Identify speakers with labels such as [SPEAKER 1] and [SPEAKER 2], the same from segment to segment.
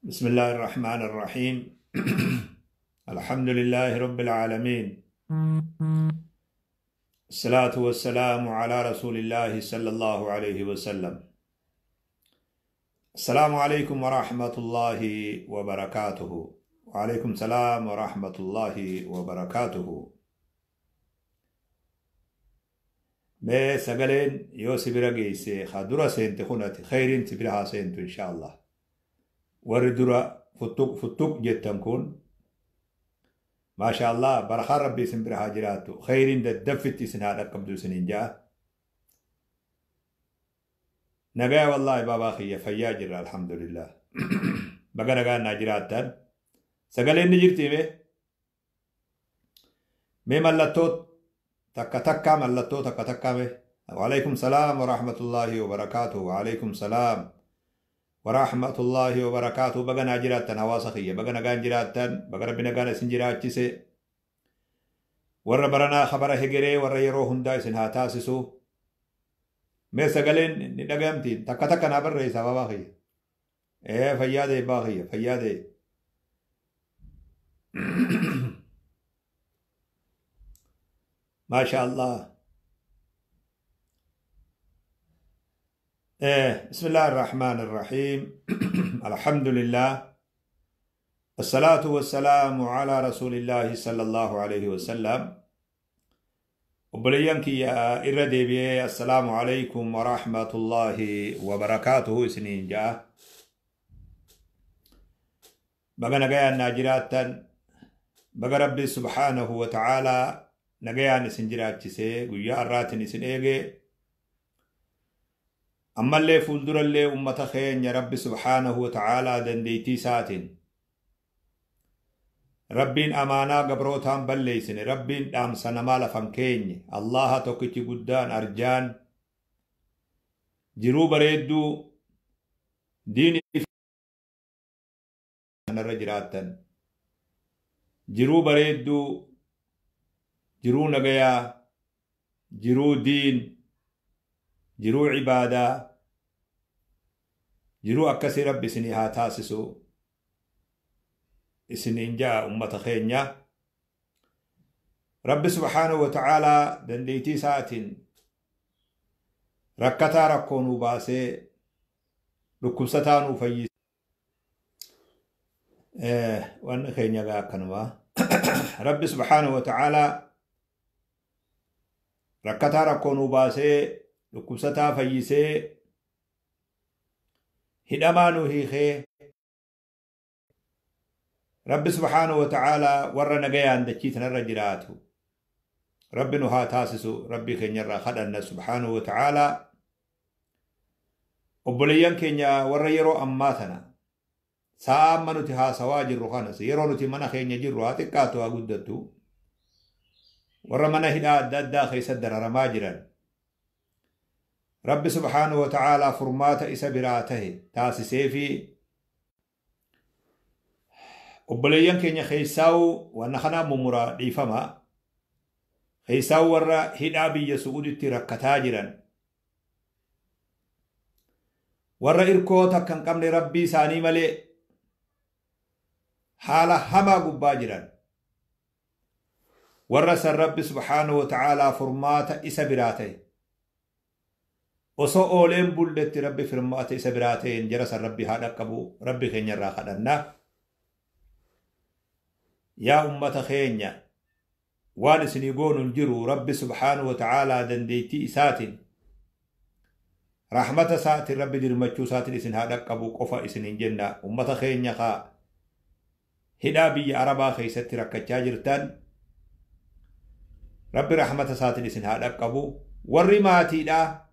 [SPEAKER 1] بسم الله الرحمن الرحيم. الحمد لله رب العالمين. الصلاة والسلام على رسول الله صلى الله عليه وسلم. السلام عليكم ورحمة الله وبركاته. وعليكم السلام ورحمة الله وبركاته. Mee sagaleen yoo si bira geesse haa dura seente kunati khayriin si bira haa seentu insha Allah. Warri dura futtuq futtuq jettan kun maasha Allah, barakaan Rabbi isin bira haa jiraattu, khayriin daddaffitti isin haa dhaqqabdu isiniin ja'a. Nagaya wallaahi baabaa kiyya, fayyaa jirra, alhamdulillah. Baga nagaan naa jiraattan. Sagaleen ni jirti? Mee mallattoo takka takka, mallattoo takka takka mee. وعليكم السلام ورحمة الله وبركاته. وعليكم السلام ورحمة الله وبركاته. Baga naa jiraattan hawaasa kiyya, baga nagaan jiraattan, baga Rabbi nagaan isin jiraachise. Warra baranaa khabara hegeree, warra yeroo hundaa isin haa taasisu. Mee sagaleen ni dhagayamti? Takka takka naa barreessa baabaa kiyya. Ee, fayyaa ta'e baa kiyya, fayyaa ta'e. ما شاء الله. بسم الله الرحمن الرحيم. الحمد لله، الصلاة والسلام على رسول الله صلى الله عليه وسلم. Obboleeyyan kiyya, irra deebi'ee السلام عليكم ورحمة الله وبركاته isiniin ja'a. Baga nagayaan naa jiraattan, baga Rabbi سبحانه وتعالى nagayaan isin jiraachisee guyyaa har'aatiin isin eegee, ammallee fuuldurallee ummata keenya Rabbi سبحانه وتعالى dandeettii isaatiin, Rabbiin amaanaa gabrootaan balleeysine, Rabbiin dhaamsa namaa lafan keenye, Allaha tokkichi guddaan arjaan jiruu bareedduu diini kanarra jiraattan, jiruu bareedduu, jiruu nagayaa, jiruu diin, jiruu cibaadaa, jiruu akkasii Rabbi isinii haa taasisu isiniin ja'a. Ummata keenya Rabbi سبحانه وتعالى dandeettii isaatiin rakkataa rakkoo nuu baasee, dhukkubsataa nuu fayyise. Wanni keenya gaa akkanuma. Rabbi سبحانه وتعالى rakkataa rakkoo nuu baasee, dhukkubsataa fayyisee, hidhamaa nuu hiikee, Rabbi سبحانه وتعالى warra nagayaan dachii tanarra jiraatu Rabbi nu haa taasisu Rabbii keenyarraa kadhanna سبحانه وتعالى. Obboleeyyan keenya warra yeroo ammaa tana, sa'a amma nuti haasawaa jirru kanas, yeroo nuti mana keenya jirru, haa xiqqaatu haa guddattu, warra mana hidhaa adda addaa keessa dararamaa jiran, Rabbi سبحانه وتعالى furmaata isa biraa tahe taasisee fi obboleeyyan keenya keessaa'u wanna kanaa mummuraa dhiifama, keessaa'u warra hidhaa biyya Su'uuditti rakkataa jiran, warra irkoo takka hin qabne, Rabbii isaanii malee haala hamaa gubbaa jiran, warra san Rabbi سبحانه وتعالى furmaata isa biraa ta'e osoo ooleen bulletti Rabbi furmaata isa biraa ta'een jara san Rabbi haa dhaqqabu Rabbi keenyarraa kadhanna. Yaa ummata keenya, waan isinii goonu hin jiru. Rabbi سبحانه وتعالى dandeettii isaatiin, rahmata isaatiin, Rabbi dirmachuu isaatiin isin haa dhaqqabu qofa isiniin jenna. Ummata keenya kaa hidhaa biyya Arabaa keessatti rakkachaa jirtan, Rabbi rahmata isaatiin isin haa dhaqqabu. Warri maatiidhaa,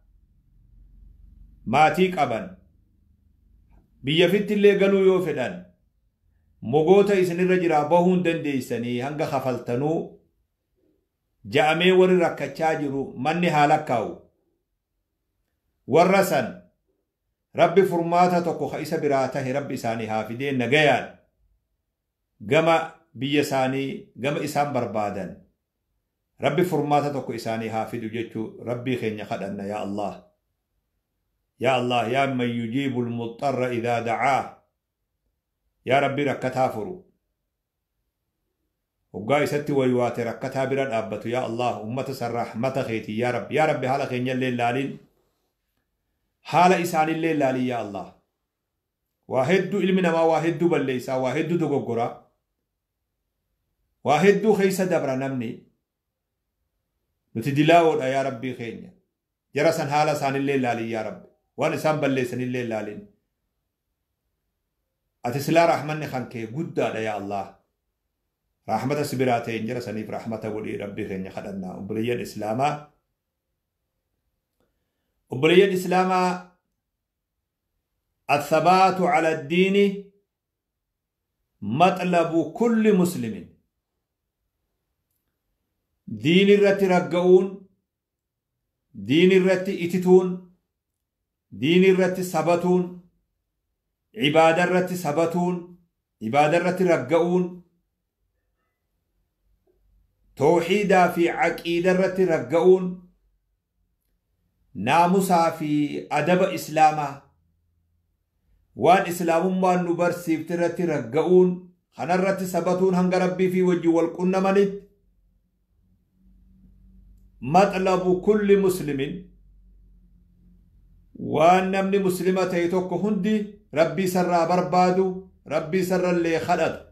[SPEAKER 1] maatii qaban, biyya fittillee galuu yoo fedhan, mogoota isinirra jiraa bahuu hin dandeeysanii hanga kafaltanuu ja'amee warri rakkachaa jiru, manni haa lakkaa'u. Warra san Rabbi furmaata tokko ka isa biraa tahe Rabbi isaanii haa fidee, nagayaan gama biyya isaanii, gama isaan barbaadan Rabbi furmaata tokko isaanii haa fidu jechuu Rabbii keenya kadhanna. يا الله، يا الله، يا من يجيب المضطر إذا دعاه. Yaa Rabbi rakkataa furu. Hoggaa isatti waywaate rakkataa bira dhaabbatu yaa Allah ummata san rahmata keetii yaa Rabbi yaa Rabbi haala keenyallee laalin haala isaanillee laalin yaa Allah. Waa hedduu ilmi namaa waa hedduu balleessaa waa hedduu dogoggoraa waa hedduu keessa dabra namni nuti dilaawoodha yaa Rabbii keenya. Jara san haala isaanillee laalin yaa Rabbi waan isaan balleessanillee laalin. Ati silaa rahmanni kan kee guddaadha yaa Allah. Rahmata si biraa ta'een jara saniif rahmata godhii Rabbii keenya kadhannaa obboleeyyan Islaamaa. Obboleeyyan Islaamaa الثبات على الدين مطلب كل مسلم. دين الرت رجعون دين الرت اتتون دين الرت سبتون عبادة الرت سبتون عبادة الرت رجعون توحيدا في عقيدة الرت رجعون ناموسا في أدب إسلاما وان إسلام ما نبرسيف ترت رجعون خنرت سبتون هنگ ربي في وجه والقنا منت مطلب كل مسلم وان نمني مسلمة يتوك هندي ربي سر بربادو ربي سر اللي خلد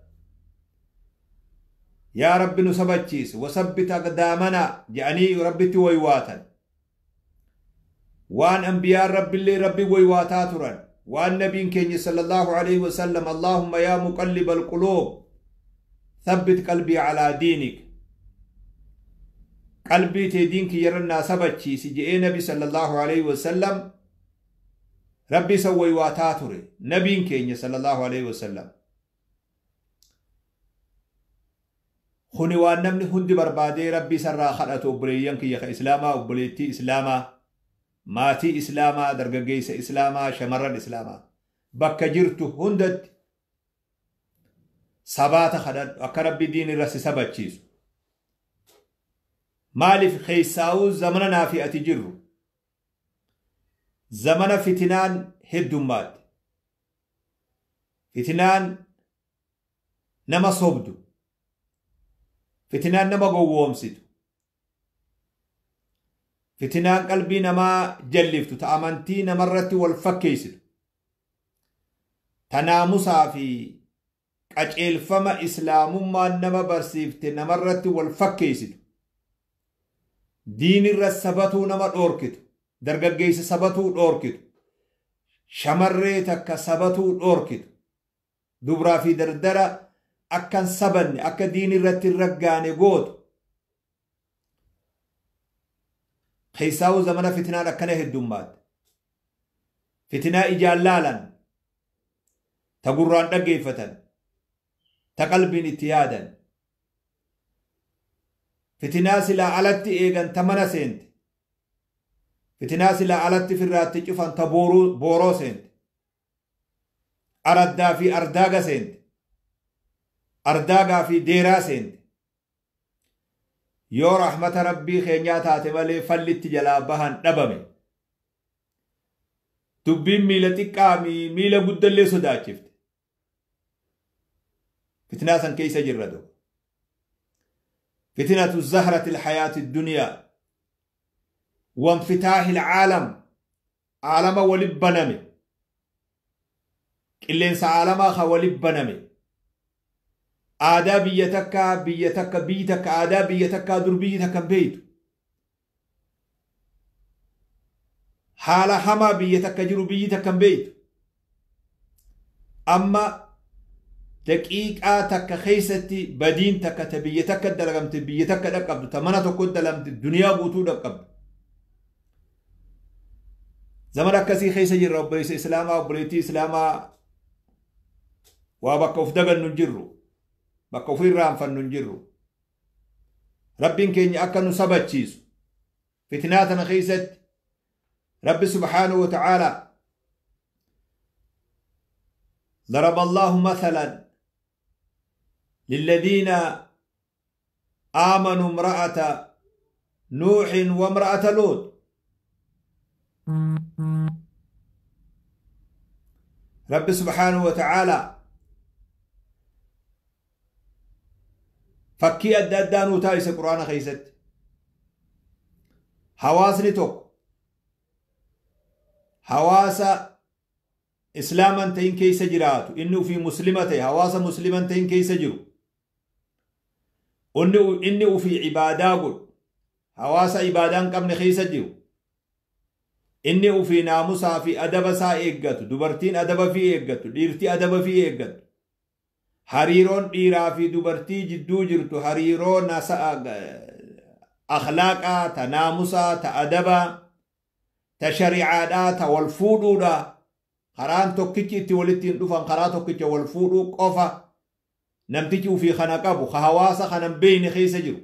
[SPEAKER 1] يا رب نسبتشيس وثبت أقدامنا يعني ربي تويواتا وان أنبياء ربي اللي ربي ويواتاترا وان نبي كيني صلى الله عليه وسلم اللهم يا مقلب القلوب ثبت قلبي على دينك قلبي تدينك يرنا سبتشي سجئ نبي صلى الله عليه وسلم ربي سوي واتاتري نبي كيني صلى الله عليه وسلم خوني وان نمني هندي بربادي ربي سرا خلقته أبريان كي يخ إسلاما أبريتي إسلاما ماتي إسلاما درجيس إسلاما شمرا إسلاما بكجرت هندت سبات خدد أكرب دين رس سبتشيس مالف خيساو زمننا في أتجر زمن فتنان هدومات فتنان نما صبدو فتنان نما قوومسيتو فتنان قلبي نما جلفتو تأمنتي نمرتي والفكيستو تنامسا في قجل فما إسلام ما نما برسيفت نمرتي والفكيستو دين الرسبتو نما دوركتو درجيس سبتو دوركتو شمري تك سبتو دوركتو دبرا في دردرة أكن سبن أك دين الرت الرجاني قوت خيساو زمن فتنة أكنه الدمات فتنة إجالالا تقران دقيفة تقلب اتيادا فتنة سلا علت إيغان تمنى سنت فتنة سلا علت في الرات تشوفان تبورو بورو سنت أردا في أرداغا سنت أرداغا في ديرا سنت يو رحمة ربي خينيا تاتي مالي فلت جلا بهن دبمي دبين ميلة تقامي ميلة قد اللي صداچفت فتنة سن كيس جردو فتنة الزهرة الحياة الدنيا وانفتاح العالم عالم ولبنمي قلنس عالم خولبنمي آداب بيتك بيتك بيتك آداب بيتك در بيتك بيت حالة حما بيتك جرو بيتك بيت أما دقيقة تك خيستي بدين تك تبيتك دلغمت بيتك دقبت تمنى تكون دلمت الدنيا بوتو دقبت زمن كسي خيسة جرو بريس إسلاما وبريتي إسلاما وابقى أفدغن نجرو bakka ofirraan fannu hin jirru. Rabbiin keenya akka nu sabachiisu fitinaa tana keessatti Rabbi subhaanahu wa ta'ala ضرب الله مثلا للذين آمنوا امرأة نوح وامرأة لوط. رب سبحانه وتعالى Fakkii adda addaa nuu taasise Quraana keessatti. Hawaasni tokko hawaasa islaaman ta'in keessa jiraatu, inni ufii muslima ta'e, hawaasa musliman ta'in keessa jiru, inni ufii ibaadaa godhu, hawaasa ibaadaa hin qabne keessa jiru, inni ufii naamusaa fi adaba isaa eeggatu, dubartiin adaba fi eeggattu, dhiirti adaba fi eeggattu, hariiroon dhiiraa fi dubartii jidduu jirtu hariiroo akhlaaqaa, ta naamusaa, ta adabaa, ta shari'aadhaa, ta wal fuudhuudha. Karaan tokkichi itti walitti hin dhufan karaa tokkicha wal fuudhuu qofa. Namtichi ufii kana qabu ka hawaasa kana hin beekne keessa jiru.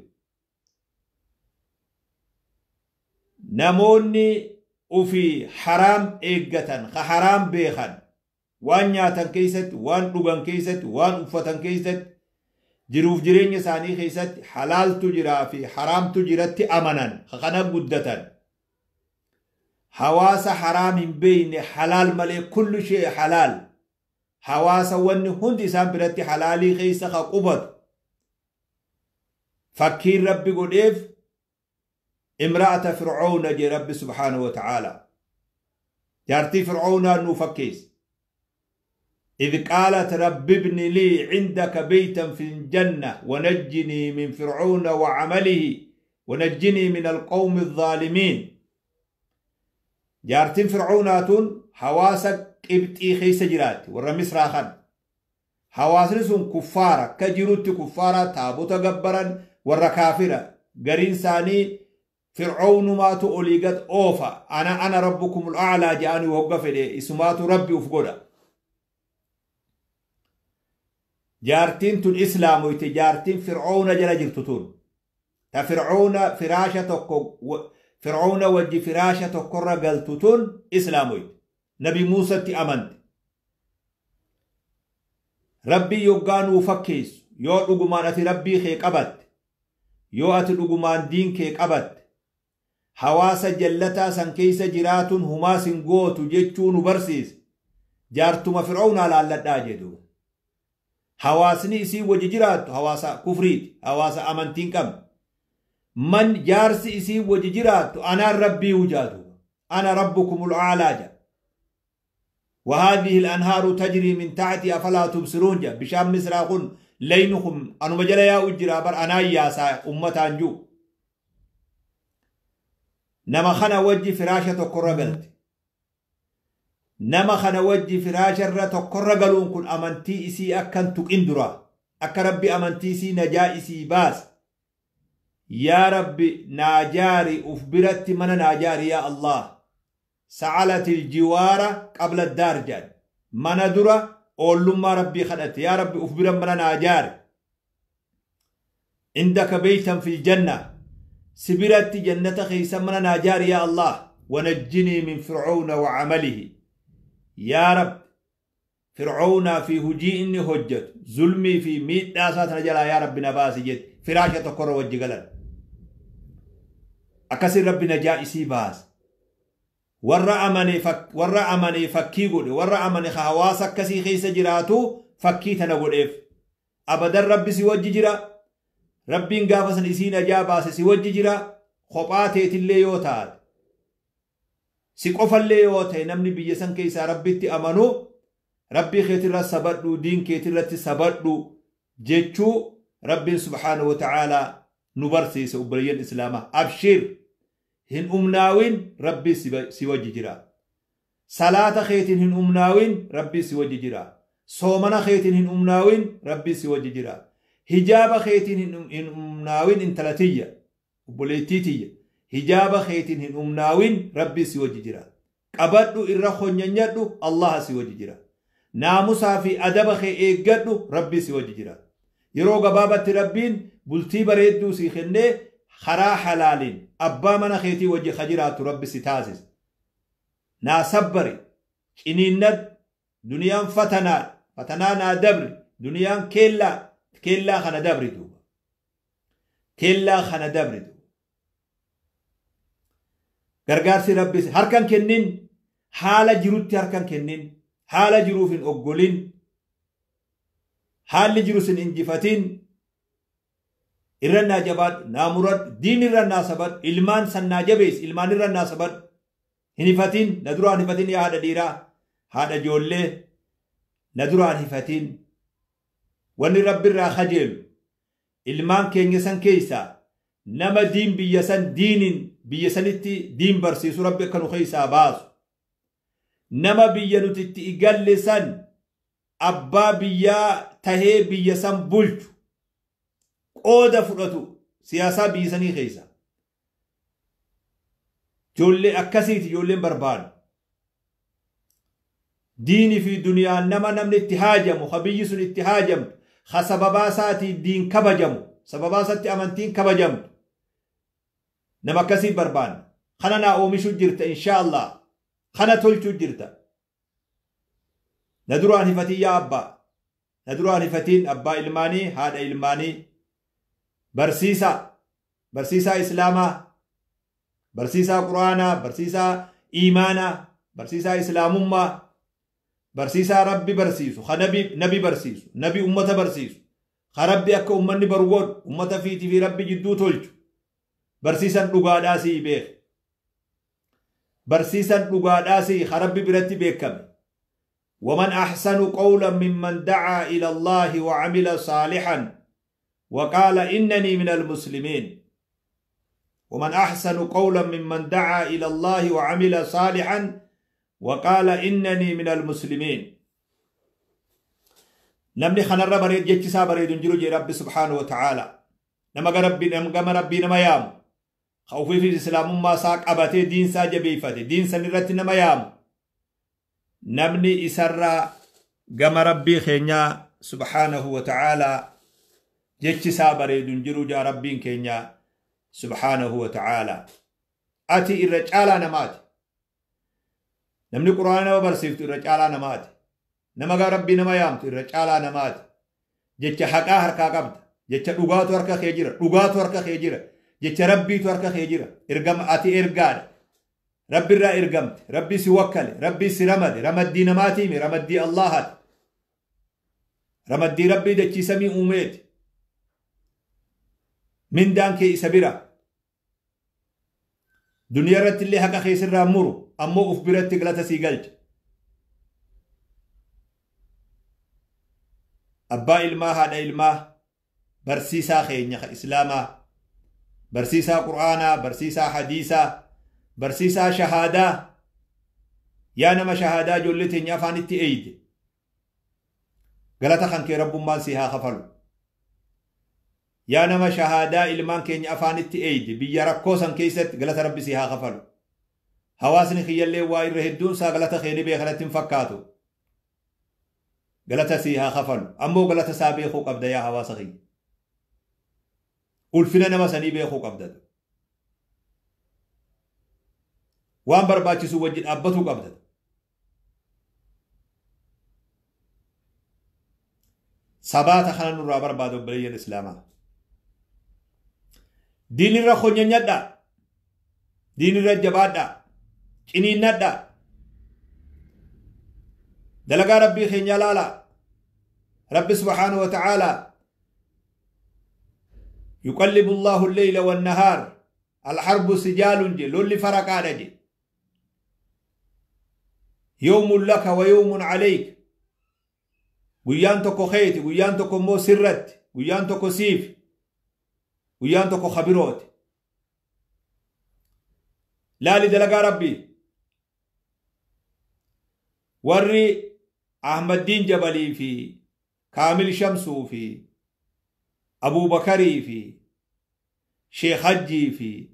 [SPEAKER 1] Namoonni ufii haraam eeggatan, ka haraam beekan, waan nyaatan keessatti, waan dhugan keessatti, waan uffatan keessatti, jiruuf jireenya isaanii keessatti halaaltu jiraa fi haraamtu jiratti amanan, ka kana guddatan. Hawaasa haraam hin beekne, halaal malee, kullu shee halaal. Hawaasa wanni hundi isaan biratti halaalii keessa ka qubatu. Fakkiin Rabbi godheef imra'ata Fir'aawna jee Rabbi subhaanahu wa ta'ala. Jaartii Fir'aawnaa nuu fakkeessa. إذ قالت رب ابن لي عندك بيتا في الجنة ونجني من فرعون وعمله ونجني من القوم الظالمين. جارتين فرعوناتون حواسك قبطي خيس جرات ورا مصر خان. حواسنسون كفارة كجروت كفارة تابوت جبرا ورا كافرة قرين ساني فرعون ماتو أوليغت أوفا أنا ربكم الأعلى جاني وقف لي اسماتو ربي وفقودا. جارتين تون إسلام ويتجارتين فرعون جل جرتتون تا فرعون فراشة فرعون وجه فراشة تقر قلتتون إسلاموي نبي موسى تأمنت ربي يقانو فكيس يو رقمان أتي ربي خيك أبد يو أتي رقمان دين كيك أبد حواس جلتا سنكيس جراتون هما سنقوتو جيتشون برسيس جارتما فرعون على اللداجدو حواسني إسي وجه جرات حواسا كفريت حواسا أمنتين كم من جارس إسي وجه جرات أنا ربي وجاده أنا ربكم الأعلى. وهذه الأنهار تجري من تحتي أفلا تبصرون جا بشام مصر لينكم أنو مجلا يا أجرا بر أنا ياسا أمتان جو نما خنا وجه فراشة تقرقلت نما خنا وجه فراشة تقرقلون كن أمنتي إسي أكن تقندرا أك ربي أمنتي إسي نجا إسي باس يا ربي ناجاري أفبرت من ناجاري يا الله سعلت الجوار قبل الدار جاد من درا أولما ربي خدت يا ربي أفبرت من ناجاري عندك بيتا في الجنة سبرت جنة خيسا من ناجاري يا الله ونجني من فرعون وعمله يا رب فرعون في هجي إني هجت ظلمي في ميت ناسات نجلا يا رب نباسي جت فراشة تقر وجه أكسر رب نجا باس ورا أمني فكي قول ورا أمني خواصك كسي خيس جراتو فكي تنقول إف أبدا ربي سوجي جرا ربي نقافس نسي نجا باس سوجي جرا خباتي تلي يوتاد سيقف اللي يوتي نمني بيسن كيسا ربي تأمنو ربي خيتر سبدو دين كيتر سبدو جيتشو ربي سبحانه وتعالى نبرسي سأبريين إسلامه أبشر هن أمناوين ربي سوجي جرا صلاة خيتين هن أمناوين ربي سوجي جرا صومنا خيتين هن أمناوين ربي سوجي جرا حجاب خيتين هن أمناوين انتلاتية وبوليتيتية حجاب خيتين هن أمناوين ربي سوجي جرا قبضو إرخو نينيدو الله سوجي جرا ناموسا في أدب خي إيقدو ربي سوجي جرا يرو قبابة ربين بلتي بريدو سيخنه خرا حلالين أبا من خيتي وجه خجرات ربي ستازز ناسبري إني دنيا فتنا فتنا نا دبري دنيا كلا كلا خنا دبري دوبا كلا خنا دبري دوبا غرغارسي ربي هركن كنين حالة جروتي هركن كنين حالة جروفين أقولين حال جروسين إنجفتين Irra naa jabaadhu, naa muradhu, diin irra naa sabadhu, ilmaan san naa jabeessi, ilmaan irra naa sabadhu. Hin hifatin, na duraan hifatin yaa haadha dhiiraa, haadha ijoollee, na duraan hifatin. Wanni Rabbi irraa kajeelu ilmaan keenya san keessaa nama diin biyya san diiniin biyya sanitti diin barsiisu Rabbi akka nu keessaa baasu. Nama biyya nuti itti igalle san abbaa biyyaa tahee biyya san bulchu qooda fudhatu siyaasaa biyya sanii keessa. Ijoollee akkasiiti ijoolleen barbaadu. Diinii fi duniyaan nama namni itti haajamu, ha biyyi sun itti haajamtu, ha sababaa isaatii diin kabajamu, sababaa isaatti amantiin kabajamtu. Nama akkasii barbaanna. Kana naa oomishuu jirta insha Allah. Kana tolchuu jirta. Na duraan hifatiin yaa abbaa. Na duraan hifatiin abbaa ilmaanii, haadha ilmaanii. Barsiisaa. Barsiisaa Islaamaa. Barsiisaa Quraanaa. Barsiisaa Iimaanaa. Barsiisaa Islaamummaa. Barsiisaa Rabbi barsiisu. Ha nabi barsiisu. Nabi ummata barsiisu. Ha Rabbi akka ummanni baru godhu. Ummata fiitii fi Rabbi jidduu tolchu. Barsiisan dhugaadhaa sii beek. Barsiisan dhugaadhaa sii ha Rabbi biratti beekame. ومن أحسن قولا ممن دعا إلى الله وعمل صالحا وقال إنني من المسلمين. ومن أحسن قولا ممن دعا إلى الله وعمل صالحا وقال إنني من المسلمين. نمني خنر بريد جتسا بريد جلو جي رب سبحانه وتعالى. نما ربي نما ربي نما يام. خوفي في الإسلام ما ساق أبتي دين سا جبيفتي دين سنرت نما يام. نمني إسرى قم ربي خينيا سبحانه وتعالى جتسا بريد جلو جا ربي كينيا سبحانه وتعالى. أتي الرجال نمات. نمني قرآن وبرسيفت الرجال نمات. نما ربي نما يامت الرجال نمات. جتش حقا هركا قبض. جتش رقات وركا خيجرة. رقات وركا خيجرة. جتش ربي توركا خيجرة. إرقم أتي إرقاد. ربي را إرقمت. ربي سوكل. ربي سرمد. رمدي نماتي رمدي الله. رمدي ربي دتشي سمي أميت. من دانك إسبرة. دنيا رت اللي حقا خيسر رامورو. أمو أفبرت تقلت سيقلت. أبا إلما هذا إلما برسيسا خينيا إسلاما برسيسا قرآنا برسيسا حديثا برسيسا شهادة يا نما شهادة جولتين يا فانتي أيد غلطة خنك رب ما سيها خفلو يا نما شهادة إلمان كين أفانتي أيد بيركوسن كيست غلطة ربي سيها خفلو حواسني خيالي واير هدون سا غلطة خيني بيخلتين فكاتو غلطة سيها خفلو أمو غلطة سابيخو قبدا يا حواسخي ulfina nama sanii beekuu qabda. Waan barbaachisu wajjin dhaabbatuu qabda. Sabaata kana nurraa barbaadu obboleeyyan Islaamaa. Diinirra khonyanyadha. Diinirra jabaadha. Ciniinnadha. Dalagaa Rabbii keenya laala. Rabbi subhaanahu wa ta'aalaa يقلب الله الليل والنهار الحرب سجال جي لولي فرقان جي يوم لك ويوم عليك ويان تكو خيتي ويان تكو مو سرت ويان تكو سيف ويان تكو خبروت لا لدلقا ربي وري أحمد دين جبلي في كامل شمسو في أبو بكري في شيخ حجي في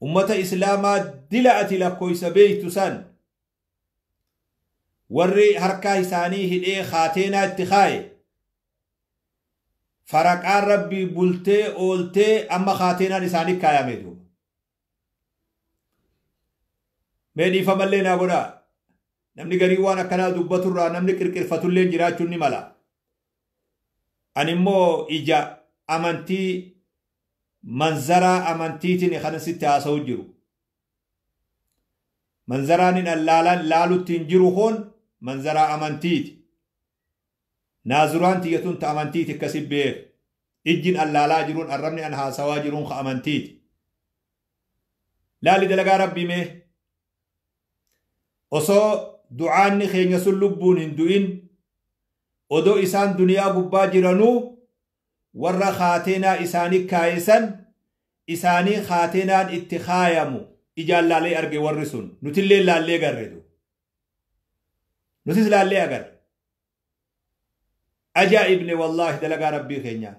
[SPEAKER 1] أمة إسلاما دلعت لكويس بيت سن وري هركا إساني هدي خاتينا اتخاي فرقان ربي بلتي أولتي أما خاتينا لساني كاياميدو ميدي فمالينا قدا نمني غريوانا كنا دبتو نمني كركر فتولين جراچون نمالا Ani immoo ija amantii manzaraa amantiitiin kan sitti haasa'u jiru. Manzaraan inni laalutti hin jiru kun manzaraa amantiiti. Naazuraan tiyyatuun ta amantiiti akkasi beeku. Ijjin allaalaa jiruun arrabni an haasawaa jiruun ka amantiiti. Laali dalagaa rabbii mee osoo du'aanni keenya sun lubbuun hin du'in odoo isaan duniyaa gubbaa jiranuu warra kaateenaa isaanii kaayesan isaanii kaateenaan itti kaayamu ijaan laalee arge warri sun nutillee laallee garreetu nutis laallee agarre ajaa'ibne wallaahi dalagaa rabbii keenyaa.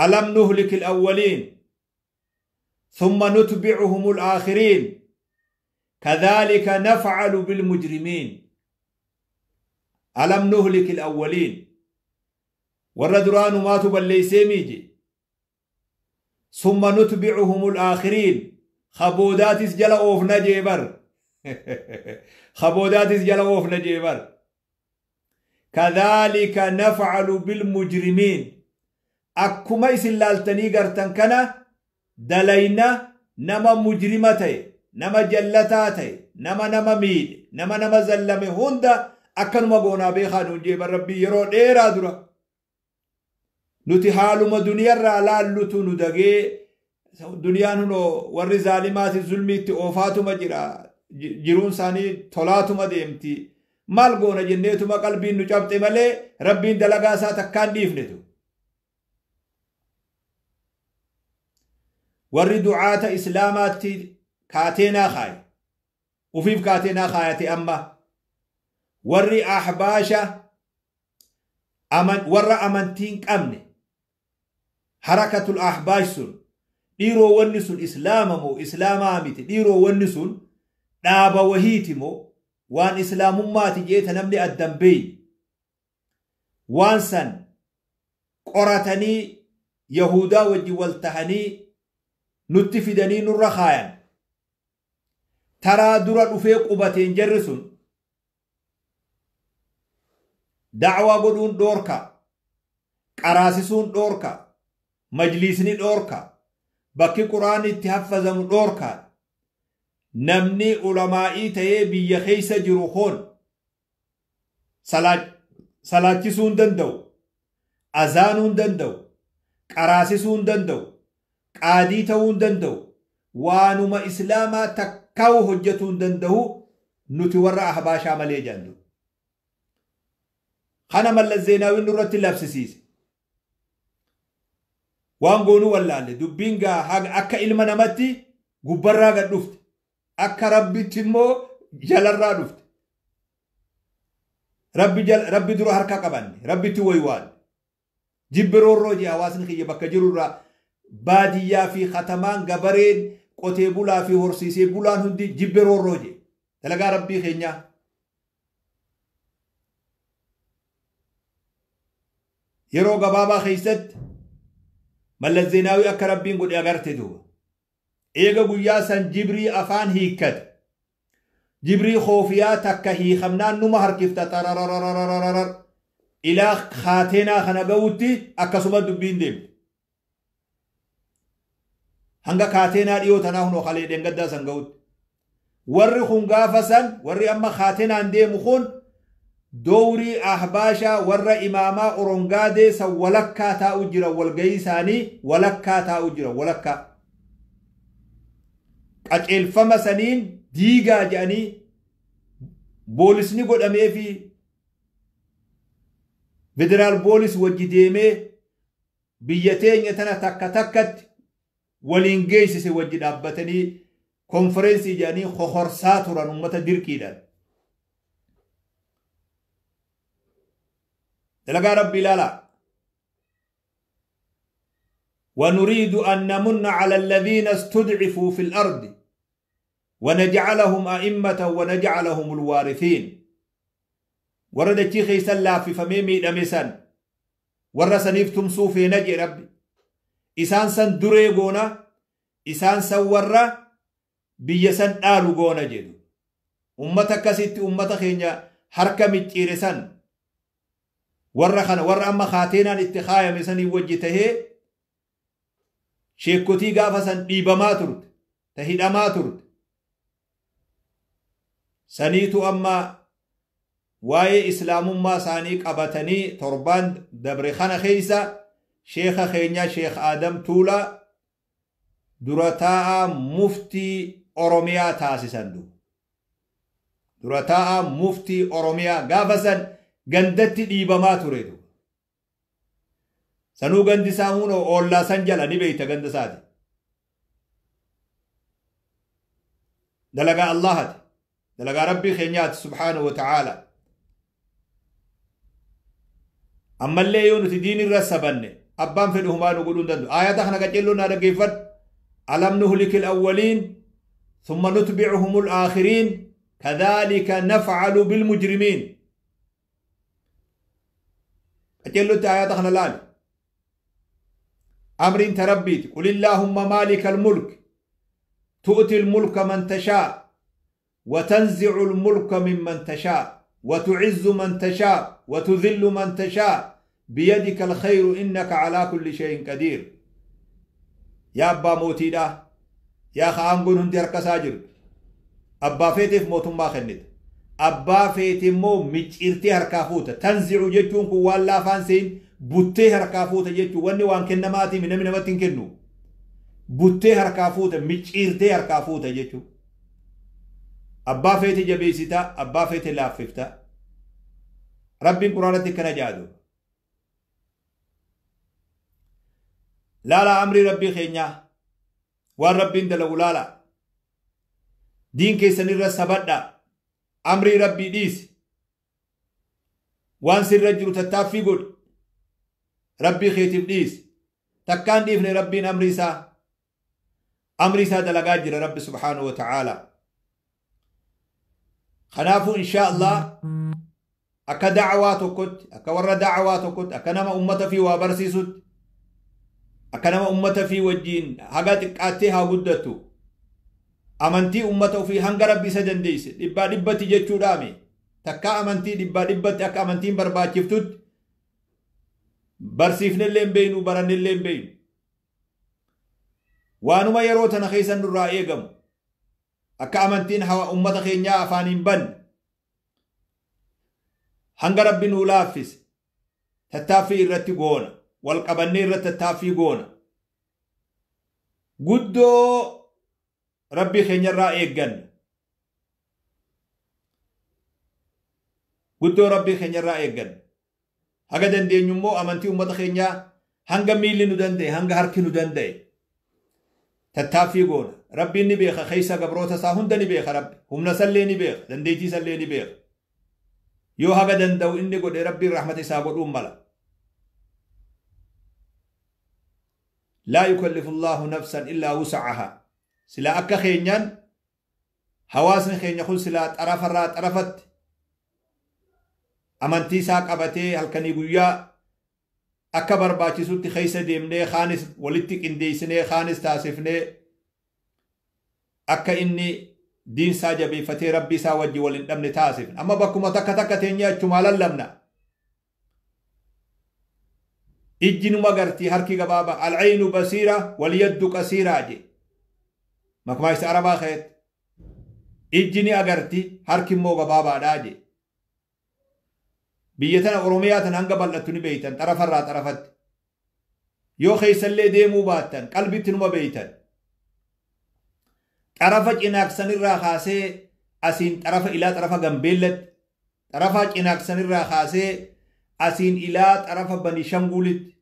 [SPEAKER 1] ألم نهلك الأولين ثم نتبعهم الآخرين كذلك نفعل بالمجرمين. ألم نهلك الأولين والردران ما تبليسيميجي ثم نتبعهم الآخرين خبودات جل أوف نجيبر خبودات جل أوف نجيبر كذلك نفعل بالمجرمين. Akkuma isin laaltanii gartan kana dalayna nama mujrima ta'e, nama jallataa ta'e, nama nama miidhe, nama nama zallame hunda akkanuma goonaa beekaa nuun jeeban rabbii yeroo dheeraa dura. Nuti haaluma duniyarraa laallutu nu dagee duniyaan hunoo warri zaalimaati zulmiitti oofaatuma jira, jiruun isaanii tolaatuma deemti. Maal goona jenneetuma qalbiin nu cabxe malee rabbiin dalagaa isaa takkaan dhiifnetu. Warri du'aata islaamaatti kaateenaa kaaye ufiif kaateenaa kaayate amma warri ahbaasha warra amantiin qabne harakatul ahbaash sun dhiiroo wanni sun islaama moo islaamaa miti dhiiroo wanni sun dhaaba wahiiti moo waan islaamummaati jeeta namni addan beeyne waan san qoratanii yahudaa wajji wal tahanii nutti fidanii nurra kaayan taraa dura dhufee qubateen jarri sun da'waa godhuun dhoorka, qaraasisuun dhoorka, majliisni dhoorka, bakki quraanni itti haffazamu dhoorka. Namni ulamaa'ii ta'ee biyya keessa jiru kun salaachisuu hin danda'u, azaanuu hin danda'u, qaraasisuu hin danda'u, qaadii ta'uu hin danda'u, waanuma islaamaa takkaa'u hojjetuu hin danda'u nuti warra ahbaashaa malee jennu. Kana Mallas Zeenaawin nurratti labsisiise. Waan goonuu wallaalle dubbiin gaa akka ilma namatti gubbarraa gad dhufte, akka rabbitti immoo jalarraa dhufte. Rabbi dura harka qabanne, rabbitti waywaanne. Jibbiroorroo jee hawaasni kiyya bakka jirurraa baadiyyaa fi katamaan gabareen qotee bulaa fi horsiisee bulaan hundi jibbiroorroo jee dalagaa rabbii keenyaa. Yeroo gabaabaa keessatti Mallas Zeenaawii akka rabbiin godhe agarte duuba. Eega guyyaa san jibrii afaan hiikkate. Jibrii koofiyaa takka hiikamnaan numa harkifta tararararararar ilaa kaateenaa kana ga'utti akkasuma dubbiin deemte. Hanga kaateenaa dhiyoo tanaa hunoo kalee dheengaddaa san ga'utti. Warri kun gaafa san warri amma kaateenaan deemu kun dowrii ahbaashaa warra imaamaa orongaadee san walakkaa taa'u jira, walgahii isaanii walakkaa taa'u jira, walakkaa. Qaceelfama saniin diigaa jedhanii boolisni godhamee fi federaal boolis wajji deemee biyya teenya tana takka takkatti waliin geessise wajji dhaabbatanii konfereensii jedhanii hohorsaa turan uummata dirqiidhaan. Dalagaa rabbi ilaalaa. ونريد أن نمن على الذين استضعفوا في الأرض ونجعلهم أئمة ونجعلهم الوارثين. ورد تشيخي سلا في فميمي دمسان ورسنيف تمسو في نجي ربي إسان سن دري غونا إسان سن ورا بيسن آلو غونا جدو أمتا كسيت أمتا خينيا حركة متشيرسان ورا خنا ورا أما خاتينا الاتخايا مسني وجهته sheekotii gaafa san dhiibamaa turte, ta hidhamaa turte. Saniitu amma Waa'ee islaamummaa isaanii qabatanii torbaan dabre kana keessa sheeka keenya Sheekh Aadam Tuulaa dura taa'aa muftii Oromiyaa taasisan du. Dura taa'aa muftii Oromiyaa gaafa san gandatti dhiibamaa ture du. Sanuu gandi isaa hunoo oollaa san jala ni beeyta ganda isaati. Dalagaa Allahati. Dalagaa Rabbii keenyaati subhaanahu wa ta'aala. Ammallee yoo nuti diin irra sabanne abbaan fedhu humaa nu godhuu hin danda'u. Aayata kana qaceelloo naa dhaggeeffadhu. Alam nuhlikil awwaliin thumma nutbi'uhumul aakhiriin kadhaalika naf'alu bilmujrimiin. Qaceellootti aayata kana laali. Amriin ta Rabbiiti. Qul illaahumma maalikal mulk tu'til mulka man tashaa wa tanzi'ul mulka mimman tashaa وتعز من تشاء وتذل من تشاء بيدك الخير إنك على كل شيء قدير. يا أبا موتيدا يا خانقون هندي هركساجر أبا فيتف موتم ما خند أبا فيتف مو مجئرتي هركافوتا تنزع جتون كوالا فانسين بوتي هركافوتا جتون واني وان كنماتي من من متن كنو بوتي هركافوتا مجئرتي هركافوتا جتون أبا فيتي جبيستا أبا فيتي لاففتا ربي قرانتي كان جادو لا لا أمري ربي خينيا وان ربي اندلو لا لا دين كيسن الرسبتا أمري ربي ديس وان سر رجل تتافي قد ربي خيتف ديس تكان ديفني ربي أمري سا أمري سا دلقاجر ربي سبحانه وتعالى. خنافو إن شاء الله أكا دعواتكت أكا ور دعواتكت أكا نما أمة في وابرسيست أكا نما أمة في وجين هاقات قاتيها قدتو أمنتي أمة في هنگ ربي سجن ديس دبا دبتي جتشو دامي تكا أمنتي دبا دبتي أكا أمنتين برباچفتت برسيفن اللين بينو برن اللين بينو وانما يروتنا خيسا نرائيقم akka amantiin hawa ummata keenyaa afaaniin ban hanga rabbi nuu laaffise tattaaffii irratti goona wal qabannee irratti tattaaffii goona guddoo rabbii keenyarraa eegganna guddoo rabbii keenyarraa eegganna haga dandeenyu immoo amantii ummata keenyaa hanga miilli nu danda'e hanga harki nu danda'e tattaaffii goona. Rabbi ni beeka keessa gabroota isaa hunda ni beeka rabbi humna sallee ni beeka dandeettii sallee ni beeka yoo haga danda'u inni godhe rabbiin rahmata isaa godhuun mala. Laa yukallifu Allahu nafsan illaa wus'ahaa silaa akka keenyaan hawaasni keenya kun silaa xarafarraa xarafatti amantii isaa qabatee halkanii guyyaa akka barbaachisutti keessa deemnee kaanis walitti qindeessinee kaanis taasifnee akka inni diinsaa jabeeffatee rabbi isaa wajji wal hin dhabne taasifne. Amma bakkuma takka takka teenyee achumaa lallabna. Ijji numa gartii harki gabaabaa alcaynu basiira walyaddu qasiiraa je makmaa isa arabaa keet ijji ni agarti harki immoo gabaabaadhaa je. Biyya tana Oromiyaa tana hanga bal'attu ni beeytan xarafarraa xarafatti yoo keessallee deemuu baattan qalbitti numa beeytan. Xarafa cinaaqsanirraa kaasee asiin xarafa ilaa xarafa Gambeellatti xarafa cinaaqsanirraa kaasee asiin ilaa xarafa Banishangulitti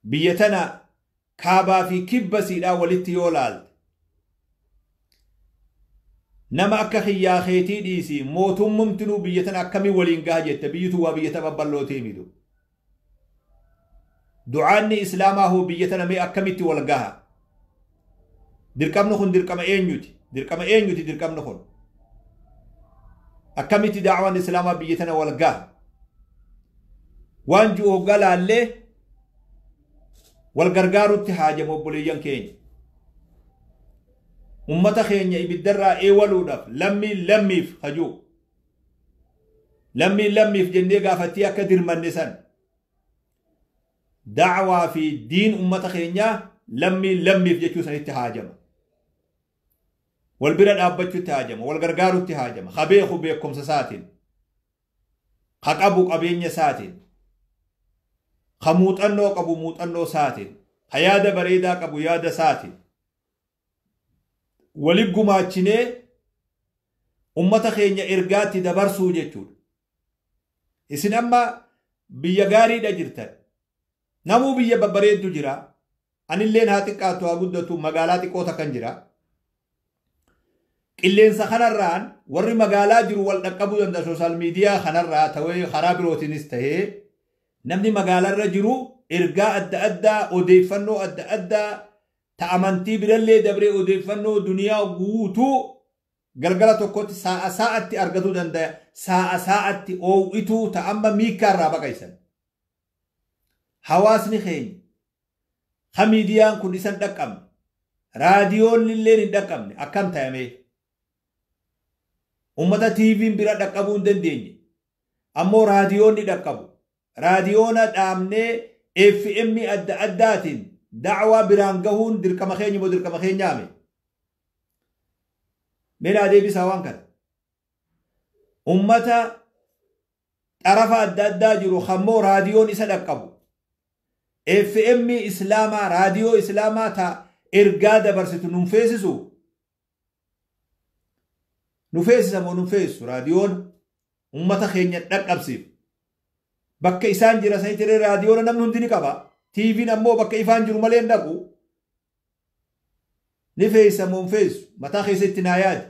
[SPEAKER 1] biyya tana kaabaa fi kibba siidhaa walitti yoo laalte nama akka xiyyaa keetii dhiisii mootummumtinuu biyya tana akkamii waliin gaha jette biyyitu waa biyya tana babbal'ootee mitu. Du'aanni islaamaa hoo biyya tana mee akkamitti wal gaha? Dirqamni kun dirqama eenyuti? Dirqama eenyuti dirqamni kun? Akkamitti da'awaan islaamaa biyya tana wal gaha? Waan ji'u hoggaa laallee wal gargaarutti haajama obboleeyyan keenya. Ummata keenya ibiddarraa eewaluudhaaf lammii lammiif hajuu. Lammii lammiif jennee gaafattii akka dirmanne san. Da'awaa fi diin ummata keenyaa lammii lammiif jechuu sanitti haajama. Wal bira dhaabbachuutti haajama, wal gargaarutti haajama. Ka beeku beekumsa isaatiin, ka qabu qabeenya isaatiin, ka muuxannoo qabu muuxannoo isaatiin, ka yaada bareedaa qabu yaada isaatiin. Wali gumaachinee ummata keenya ergaatti dabarsuu jechuudha. Isin amma biyya gaariidha jirtan. Namuu biyya babbareeddu jira. Anilleen haa xiqqaatu haa guddatu magaalaa xiqqoo takkan jira. Qilleensa kanarraan warri magaalaa jiru wal dhaqqabuu danda'a social media kanarraa ta'ee karaa birootiinis ta'ee namni magaalarra jiru ergaa adda addaa, odeeffannoo adda addaa, ta amantii birallee dabree odeeffannoo duniyaa guutuu galgala tokkotti saa'a saa'atti argatuu danda'a. Saa'a saa'atti oowwituu ta amma miikkaarraa baqaysan. Hawaasni keenya ha miidiyaan kun isan dhaqqabne, raadiyoonni illeen hin dhaqqabne, akkam ta'amee? Ummata TV'n bira dhaqqabuu hin dandeenye. Ammoo raadiyoonni dhaqqabu. Raadiyoona dhaabnee FM adda addaatiin da'waa biraan gahuun dirqama keenya moo dirqama keenyaame? Mee naa deebisaa waan kana. Ummata xarafa adda addaa jiru kammoo raadiyoon isa dhaqqabu. FM Islaamaa, raadiyoo Islaamaa ta ergaa dabarsitu nun feesisu? Nu feesisa moo nun feesisu raadiyoon ummata keenya dhaqqabsiif? Bakka isaan jira sanitti raadiyoona namni hundi ni qaba. TV'n ammoo bakka ifaan jiru malee hin dhaqu. Ni feesisa moo hin feesisu? Mataa keessatti naa yaadi.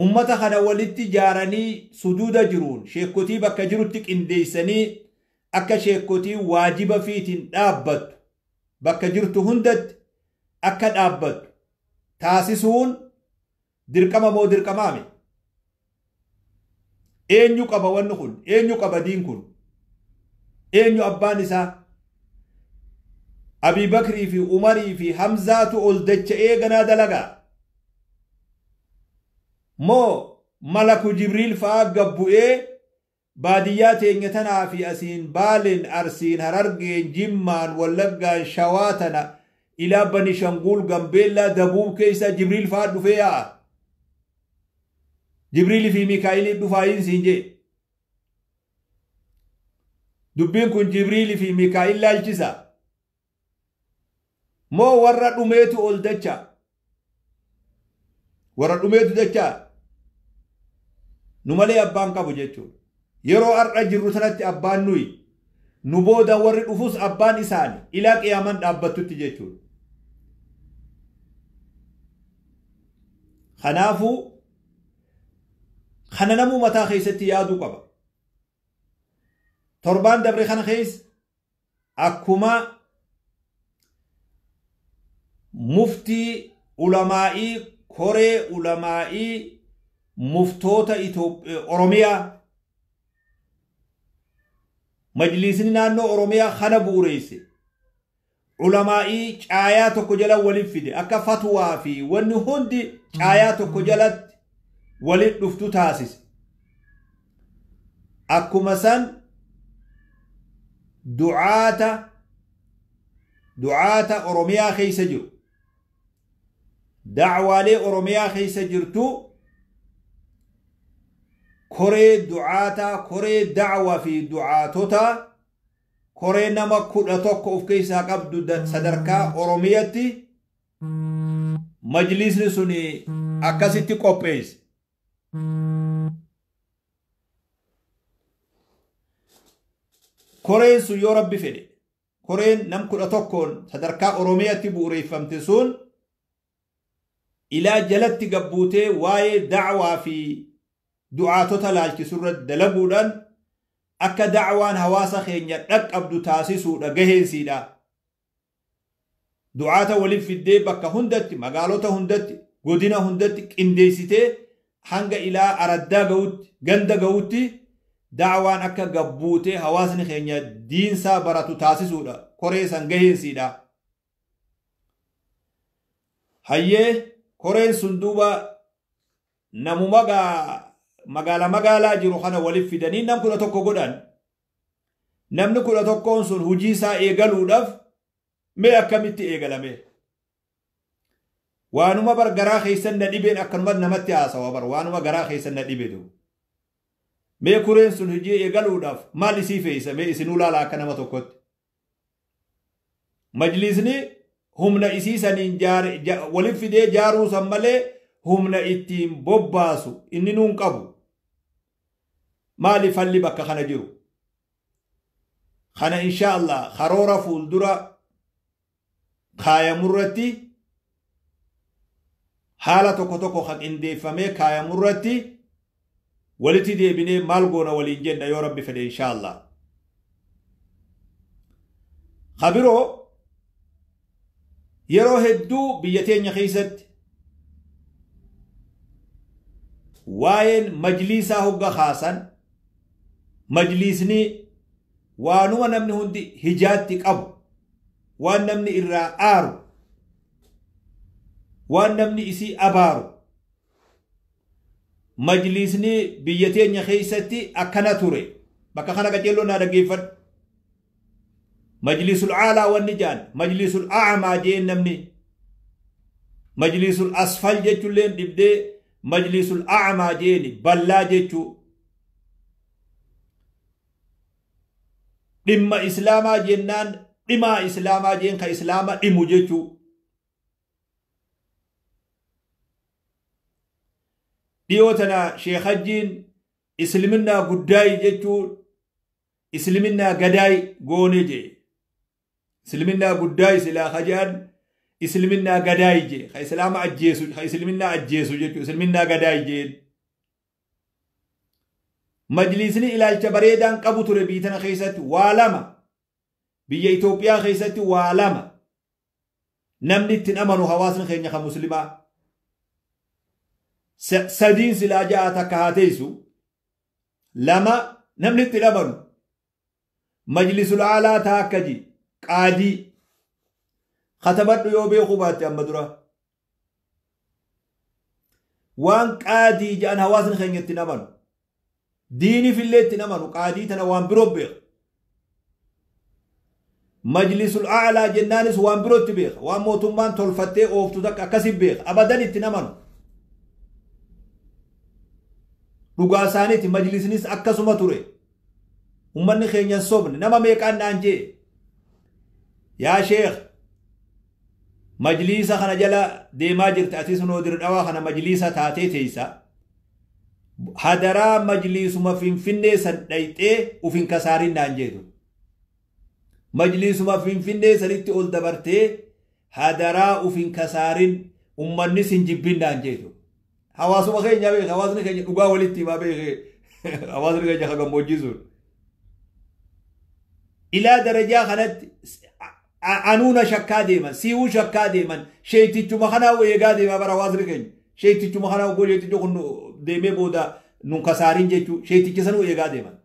[SPEAKER 1] Ummata kana walitti jaaranii suduuda jiruun sheekotii bakka jirutti qindeessanii akka sheekotii waajiba fiitiin dhaabbattu, bakka jirtu hundatti akka dhaabbattu taasisuun dirqama moo dirqamaame? Eenyu qaba wanni kun? Eenyu qaba diin kun? Eenyu abbaan isaa? Abii Bakrii fi Umarii fi Hamzaatu ol dacha'ee ganaa dalagaa? Moo Malaku Jibriil fa'aa gabbu'ee baadiyyaa teenya tanaa fi asiin Baaleen, Arsiin, Harargeen, Jimmaan, Wallaggaan, Shawaa tana ilaa Banishanguul, Gambeellaa, Dabuub keessa Jibriil fa'aa dhufee yaa'a? Jibriilii fi Mikaa'ilii dhufaayin siin jee. Dubbiin kun Jibriilii fi Mikaa'il laalchisa? Moo warra dhumeetu ol dacha? Warra dhumeetu dacha? Nu malee abbaan qabu jechuudha. Yeroo har'a jirru sanatti abbaan nuyi. Nu booda warri dhufus abbaan isaani ilaa qiyaaman dhaabbattutti jechuudha. Kanaafuu kana namuu mataa keessatti yaaduu qaba. Torbaan dabre kana keessa akkuma muftii ulamaa'ii, koree ulamaa'ii muftoota Oromiyaa, majliisni naannoo Oromiyaa kana bu'uureesse. Ulamaa'ii caayaa tokko jala waliif fide, akka fatwaa fi wanni hundi caayaa tokko jalatti walitti dhuftu taasise. Akkuma san du'aata Oromiyaa keessa jiru, da'waalee Oromiyaa keessa jirtu, koree du'aataa, koree da'waa fi du'aatota, koree nama 11 of keessaa qabdu sadarkaa Oromiyaatti majlisni sun akkasitti qopheesse. Koreen sun yoo Rabbi fedhe, koreen nam 11n sadarkaa Oromiyaatti bu'uureeffamte sun ilaa jalatti gabbuutee waa'ee da'waa fi du'aatota laalchisurra dalaguudhaan akka da'waan hawaasa keenya dhaqqabdu taasisuudha gaheensiidha. Du'aata waliif fiddee bakka hundatti, magaalota hundatti, godina hundatti qindeessitee hanga ilaa araddaa ga'utti, ganda ga'utti da'waan akka gabbuutee hawaasni keenya diinsaa baratu taasisuudha. Koree san gaheensiidha. Hayyee, koreen sun duuba namuma magaala magaalaa jiru kana waliif fidanii nam 11 godhan. Namni 11n sun hojii isaa eegaluudhaaf mee akkamitti eegalame? Waanuma bar garaa keessan na dhibeen akkanumatti namatti haasawa bar waanuma garaa keessan na dhibetu. Mee kureen sun hojii eegaluudhaaf maal isii fe'isa mee isinuu laala akka nama tokkotti. Majlisni humna isii saniin waliin fidee jaaruu san malee humna ittiin bobbaasu inni nuun qabu. Maali falli bakka kana jiru? Kana insha Allah karoora fuuldura kaayamurratti haala tokko tokko kan qindeeffamee kaayamurratti walitti deebinee maal goona waliin jenna yoo Rabbi fedhe insha Allah. Kabiroo yeroo hedduu biyya teenya keessatti waa'een majliisaa hogga kaasan majliisni waanuma namni hundi hijaatti qabu, waan namni irraa aaru, waan namni isii abaaru. Majliisni biyya teenya keessatti akkana ture. Bakka kana qaceelloo naa dhaggeeffadhu. Majliisul aalaa wanni jaan majliisul a'amaa jeen namni majliisul asfal jechuulleen dhibdee majliisul a'amaa jeeni ballaa jechuu. Dhimma islaamaa jennaan dhimaa islaamaa jeen ka islaama dhimu jechuu. Dhiyoo tana Sheekh Hajjiin isliminaa guddaayi jechuun isliminaa gadaayi goone jee. Isliminaa guddaayi silaa hajaan isliminaa gadaayi jee. Ka islaama ajjeesu ka isliminaa ajjeesu jechuu isliminaa gadaayi jeen. Majlisni ilaalcha bareedaan qabu ture biyya tana keessatti waa lama. Biyya Itoophiyaa keessatti waa lama. Namni ittiin amanu hawaasni keenya kan muslimaa. Sadiin silaa ja'a takka haa teessu. Lama namni ittiin amanu. Majlisul aalaa taa akka ji qaadii. Katabadhu yoo beekuu baatte amma dura. Waan qaadii ja'an hawaasni keenya ittiin amanu. Diiniif illee ittiin amanu qaadii tana waan biroo beeka. Majlisul aalaa jennaanis waan birootti beeka. Waan mootummaan tolfattee ooftu takka akkasi beeka. Abadan ittiin amanu. Dhugaa isaaniiti majlisnis akkasuma ture. Uummanni keenya hin sobne nama meeqaan naan jee. Yaa sheekh majliisa kana jala deemaa jirti atis noo dirdhawaa kana majliisa taatee teessa. Hadaraa majliisuma Finfinnee san dhayxee uf hin kasaarin naan jeetu. Majliisuma Finfinnee sanitti ol dabartee hadaraa uf hin kasaarin uummannis hin jibbin naan jeetu. Hawaasuma keenya beeka hawaasni keenya dhugaa walitti himaa beeke hawaasni keenya kan gammoojjii sun. Ilaa darajaa kanatti anuuna shakkaa deeman si'uu shakkaa deeman sheetichuma kanaa eegaa deemaa bara hawaasni keenya. Sheetichuma kanaa oggoo sheetichi kun deemee booda nun kasaarin jechuu sheeticha sanuu eegaa deeman.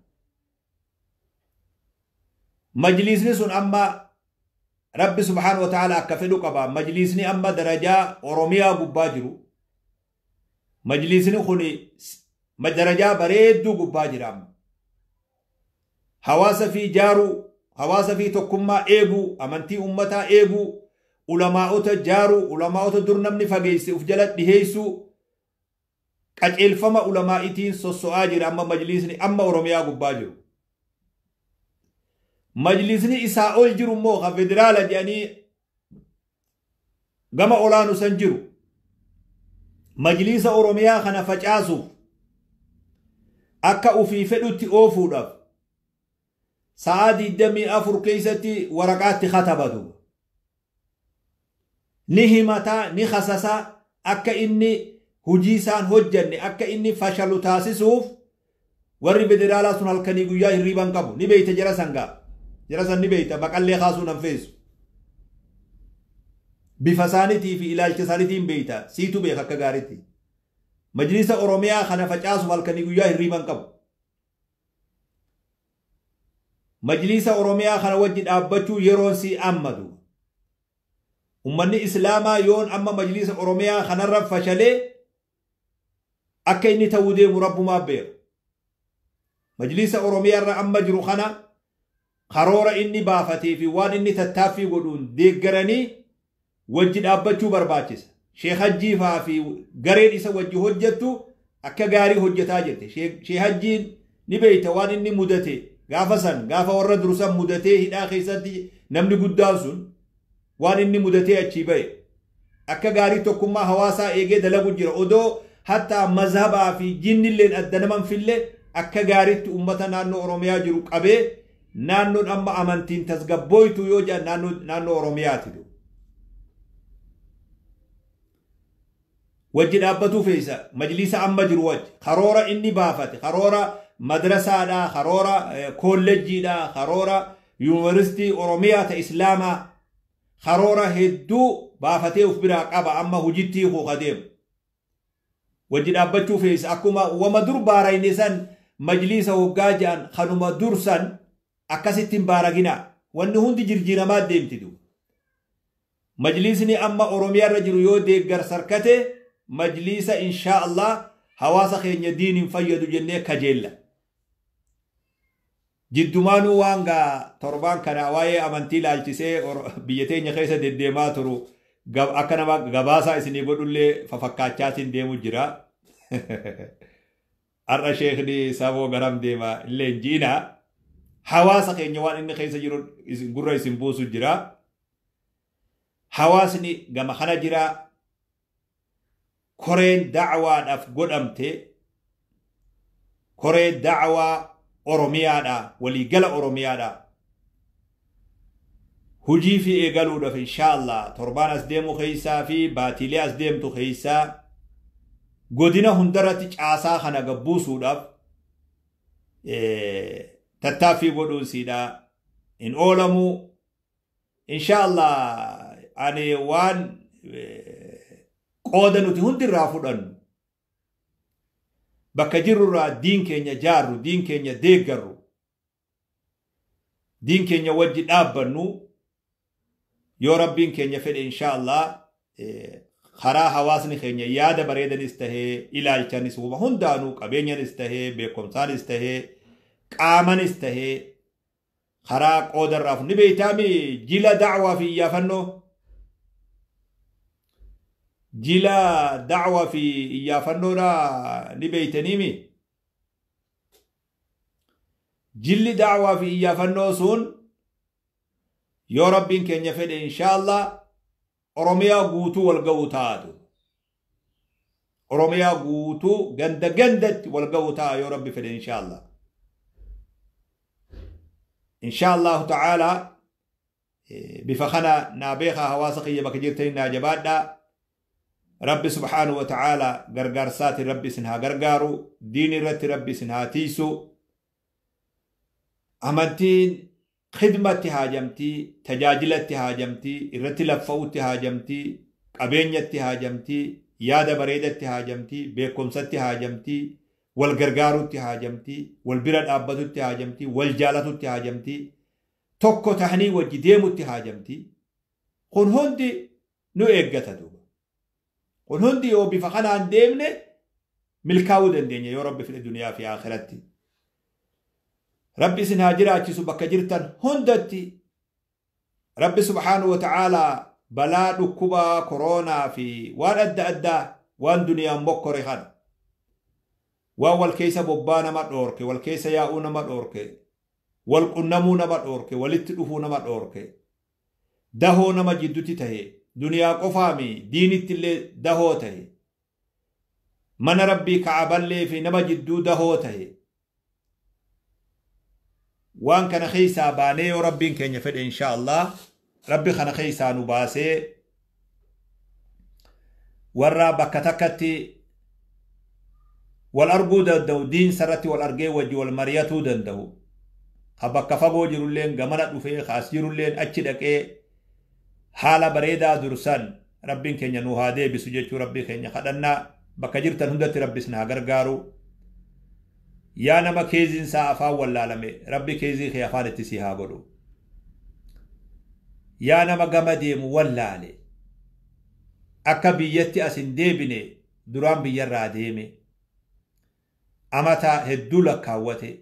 [SPEAKER 1] Majliisni sun amma Rabbi subhaanahu wa ta'ala akka fedhu qaba. Majliisni amma darajaa Oromiyaa gubbaa jiru. Majliisni kun darajaa bareedduu gubbaa jira amma. Hawaasa fi jaaruu, hawaasa fi tokkummaa eeguu, amantii uummataa eeguu, ulamaa'ota jaaruu, ulamaa'ota dur namni fageesse uf jala dhiheessuu, qajeelfama ulamaa'itiin sosso'aa jira amma majliisni amma Oromiyaa gubbaa jiru. Majliisni isaa ol jiru immoo kan federaala jedhanii gama olaanu san jiru. Majliisa Oromiyaa kana facaasuuf akka ufii fedhutti oofuudhaaf sa'aa 24 keessatti waraqaatti katabatu. Ni himataa, ni kasasaa akka inni hojii isaan hojjanne akka inni fashalu taasisuuf warri federaalaa sun halkanii guyyaa hirriiban qabu. Ni beeyta jara sangaa. Jara san ni beeyta maqallee kaasuu nan feesu. Bifa isaaniitii fi ilaalcha isaaniitiin beeyta. Siitu beeka akka gaariitti. Majlisa Oromiyaa kana facaasuuf halkanii guyyaa hirriiban qabu. Majlisa Oromiyaa kana wajji dhaabbachuu yeroon sii ammadu. Uummanni Islaamaa yoon amma majlisa Oromiyaa kanarra fashalee akka inni ta'uu deemu Rabbumaa beeka. Majlisa Oromiyaa irra amma jiru kana karoora inni baafatee fi waan inni tattaaffii godhuun deeggaranii wajji dhaabbachuu barbaachisa. Sheekh Hajjii faa fi gareen isa wajji hojjettu akka gaarii hojjetaa jirti. Sheekh Hajjiin ni beeyta waan inni mudate gaafa san, gaafa warra dursan mudatee hidhaa keessatti namni guddaan sun waan inni mudatee achii bahe. Akka gaarii tokkummaa hawaasaa eegee dalagu jira. Odoo hatta mazhabaa fi jinnilleen adda naman fille akka gaariitti ummata naannoo Oromiyaa jiru qabee naannoon amma amantiin tasgabbooytu yoo jedhan naannoo Oromiyaati. Wajji dhaabbatuu feesa majlisa amma jiru wajji karoora inni baafate, karoora madrasaadha, karoora koolleejjiidha, karoora yuunivarsiitii Oromiyaa ta Islaamaa, karoora hedduu baafatee of biraa qaba amma hujitti hiikuu deemu. Wajji dhaabbachuu feesa akkuma wama dur baarayne san majlisa hoggaa jedhan kanuma dur san akkasitti hin baaraginaa, wanni hundi jirjiiramaa deemti. Majlisni amma Oromiyaa irra jiru yoo deeggarsa harkate majlisa inshaa Allah hawaasa keenya diiniin fayyadu jennee kajeella. Jiddumaanuu waan gaa torbaan kana waa'ee amantii ilaalchisee biyya teenya keessa deddeemaa turu akka nama gabaasaa isinii godhullee fafakkaachaatiin deemu jira. Har'a sheekni saboo garam deema illee hin ji'ina. Hawaasa keenya waan inni keessa jiru gurra isin buusu jira. Hawaasni gama kana jira. Koreen da'waadhaaf godhamte, koree da'waa Oromiyaadha, waliigala Oromiyaadha. Hujii fi eegaluudhaaf inshaallah torbaan as deemu keessaa fi baatiilee as deemtu keessaa godina hundarratti caasaa kana gabbuusuudhaaf tattaaffii godhuun siidha hin oolamu. Inshaallah ani waan qooda nuti hundirraa fudhannu bakka jirrurraa diin keenya jaarru, diin keenya deeggarru, diin keenya wajji dhaabbannu yoo rabbiin keenya fedhe inshaallah karaa hawaasni keenya yaada bareedanis tahee ilaalchanis hundaanuu qabeenyanis tahee beekumsaanis tahee qaamanis tahee karaa qoodarraaf ni beeytaami jila da'waa fi iyyaafannoo, jila da'waa fi iyyaafannoodha ni beeytaniimi. Jilli da'waa fi iyyaafannoo sun yoo rabbiin keenya fedhe inshaallah Oromiyaa guutuu wal ga'uu taatu. Oromiyaa guutuu ganda gandatti wal ga'uu ta'a yoo rabbi fedhe inshaallah. Inshaallahu ta'ala bifa kana naa beekaa hawaasa kiyya bakka jirtanii naa jabaadhaa. Rabbi subhaanahu wa ta'ala gargaarsaatiin rabbi isin haa gargaaru, diin irratti rabbi isin haa tiisu. Amantiin khidmatti haajamtii, tajaajilatti haajamtii, irratti laffa'utti haajamtii, qabeenyatti haajamtii, yaada bareedatti haajamtii, beekumsatti haajamtii, wal gargaarutti haajamtii, wal bira dhaabbatutti haajamtii, wal jaalatutti haajamtii, tokko tahanii wajji deemutti haajamtii. Kun hundi nu eeggata duuba. Kun hundi yoo bifa kanaan deemne milkaa'uu dandeenya yoo rabbi fedhe duniyaa fi akhiratti. Rabbi isin haa jiraachisu bakka jirtan hundatti. Rabbi subhaanahu wa ta'ala balaa dhukkubaa koronaa fi waan adda addaa waan duniyaan mokkore kana waan wal keessa bobbaa nama dhoorke, wal keessa yaa'uu nama dhoorke, wal qunnamuu nama dhoorke, walitti dhufuu nama dhoorke, dahoo nama jiddutti tahe duniyaa qofaami diinitti illee dahoo tahe, mana rabbii ka'aballee fi nama jidduu dahoo tahe, waan kana keessaa baanee yoo rabbiin keenya fedhe inshaallah rabbi kana keessaa nu baasee warra bakka takkatti wal arguu danda'u, diin sarratti wal argee wajji wal mari'atuu danda'u, ka bakka fagoo jirulleen gamana dhufee ka as jirulleen achi dhaqee haala bareedaa dursan rabbiin keenya nu haa deebisu jechuu rabbii keenya kadhannaa. Bakka jirtan hundatti rabbi isin haa gargaaru. Yaa nama keeziin isaa afaan wallaalame rabbi keezii kee afaan itti si haa godhu. Yaa nama gama deemu wallaale akka biyyatti as hin deebine duraan biyyarraa deeme amata hedduu lakkaawwate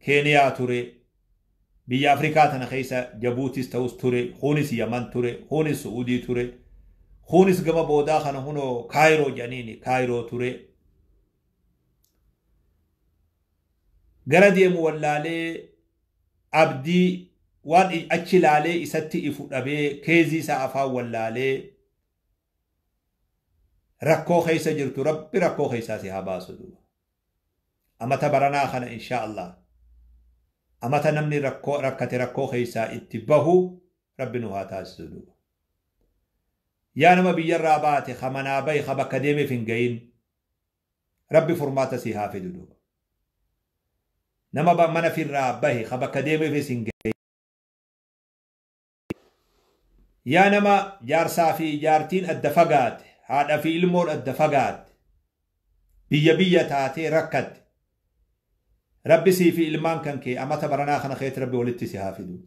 [SPEAKER 1] Keeniyaa ture, biyya Afrikaa tana keessa Jabuutis ta'us ture, kunis Yaman ture, kunis Su'uudii ture, Kunis gama boodaa kana hunoo Kaayiroo jedhaniini Kaayiroo ture. Gara deemu wallaalee abdii waan achi laalee isatti ifu dhabee keezii isaa afaan wallaalee rakkoo keessa jirtu Rabbi rakkoo keessaa si haa baasu duuba. Amata baranaa kana insha Allah. Amata namni rakkoo rakkate rakkoo keessaa itti bahu Rabbi nu haa taasisu duuba. Yaa nama biyyarraa baate ka manaa bahe ka bakka deemeef hin gahin Rabbi furmaata si haa fidu duuba. Nama mana firraa bahe ka bakka deemeefis hin gahin. Yaa nama jaarsaa fi jaartiin adda fagaate, haadha fi ilmoon adda fagaatte, biyya biyya taatee rakkatte. Rabbi sii fi ilmaan kan kee amata baranaa kana keetti Rabbi walitti si haa fidu.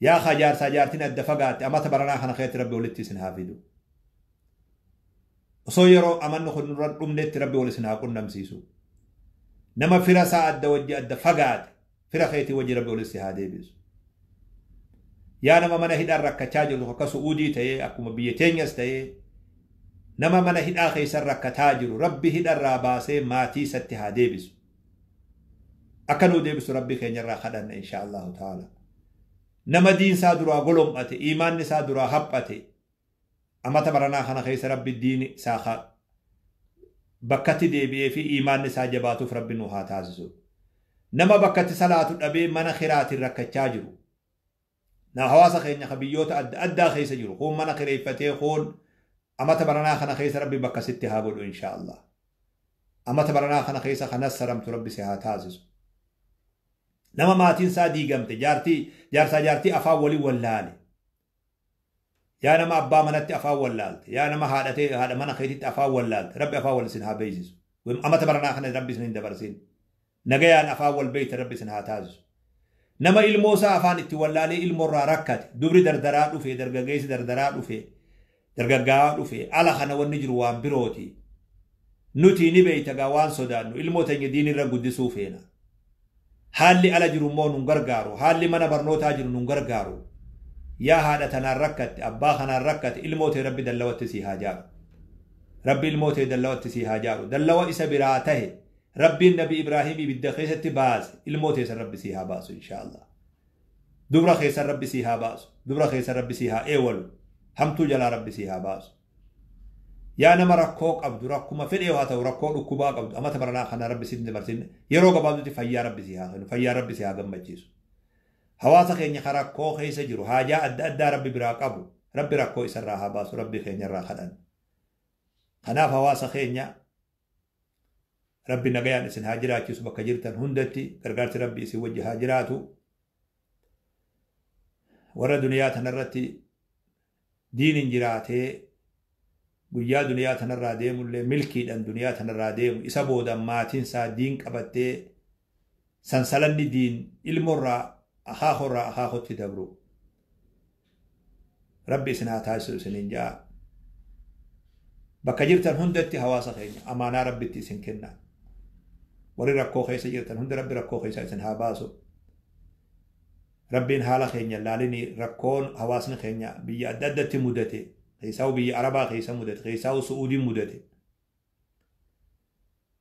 [SPEAKER 1] Yaa ka jaarsaa jaartiin adda fagaatte amata baranaa kana keetti Rabbi walitti isin haa fidu. Osoo yeroo amanni kun nurra dhumnetti Rabbi wal isin haa qunnamsiisu. Nama fira isaa adda wajji adda fagaate fira keetii wajji Rabbi walitti si haa deebisu. Yaa nama mana hidhaan rakkachaa jiru akka Su'uudii ta'ee akkuma biyya teenyas ta'ee nama mana hidhaa keessan rakkataa jiru Rabbi hidharraa baasee maatii isatti haa deebisu. Akka nuu deebisu Rabbi keenyarraa kadhanna insha Allahu ta'ala. Nama diinsaa duraa golom'ate, iimaanni isaa duraa haphate, amata baranaa kana keessa Rabbi diini isaa bakkatti deebi'ee fi iimaanni isaa jabaatuuf Rabbi nu haa taasisu. Nama bakkatti salaatu dhabee mana kiraatiin rakkachaa jiru. Na hawaasa keenya ka biyyoota adda addaa keessa jiru kun mana kireeffatee kun amata baranaa kana keessa Rabbi bakka sitti haa godhu insha Allah. Amata baranaa kana keessa kan nassaramtu Rabbi si haa taasisu. Nama maatiin isaa diigamte jaartii jaarsaa jaartii afaan walii wallaale. Yaa nama abbaa manatti afaan wallaalte, yaa nama haadhatee haadha mana keetitti afaan wallaalte, Rabbi afaan wal isin haa beeksisu. Amata baranaa kana Rabbi isin hin dabarsin. Nagayaan afaan wal beeyte Rabbi isin haa taasisu. Nama ilmoo isaa afaan itti wallaalee ilmoorraa rakkate, dubri dardaraa dhufe, dargaggeessi dardaraa dhufe, dargaggaa'aa dhufe, ala kana wanni jiru waan birooti. Nuti ni beeyta gaa waan sodaannu, ilmoo teenya diinirra guddisuu feena. Haalli ala jiru immoo nun gargaaru, haalli mana barnootaa jiru nun gargaaru. Yaa haadha tanaan rakkatte, abbaa kanaan rakkate, ilmoo tee Rabbi dallawatti sii haa jaaru. Rabbi ilmoo tee dallawatti sii haa jaaru. Dallawa isa biraa tahe, Rabbiin Nabi Ibraahim ibidda keessatti baase, ilmoo teessan Rabbi sii haa baasu insha Allah. Dubra keessan Rabbi sii haa baasu. Dubra keessan Rabbi sii haa eewalu. Hamtuu jalaa Rabbi sii haa baasu. Yaa nama rakkoo qabdu, rakkuma fedhee haa ta'u, rakkoo dhukkubaa qabdu, amata baranaa kana Rabbi sitti dabarsin, yeroo gabaabdutti fayyaa Rabbi sii haa kennu, fayyaa Rabbi sii haa gammachiisu. Hawaasa keenya ka rakkoo keessa jiru, haajaa adda addaa Rabbi biraa qabu, Rabbi rakkoo isarraa haa baasu, Rabbi keenyarraa kadhan. Kanaaf hawaasa keenya Rabbi nagayaan isin haa jiraachisu bakka jirtan hundatti gargaarsi Rabbi isin wajji haa jiraatu. Warra duniyaa tanarratti diiniin jiraatee guyyaa duniyaa tanarraa deemullee milkiidhaan duniyaa tanarraa deemu isa booda maatiin isaa diin qabattee sansalanni diin ilmoorraa akaakorraa akaakotti dabru. Rabbi isin haa taasisu isiniin ja'a. Bakka jirtan hundatti hawaasa keenya amaanaa Rabbitti isin kenna. Warri rakkoo keessa jirtan hundi Rabbi rakkoo keessaa isin haa baasu. Rabbiin haala keenya laalini rakkoon hawaasni keenya biyya adda addatti mudate, keessaa'u biyya Arabaa keessa mudate, keessaa'u Su'uudiin mudate.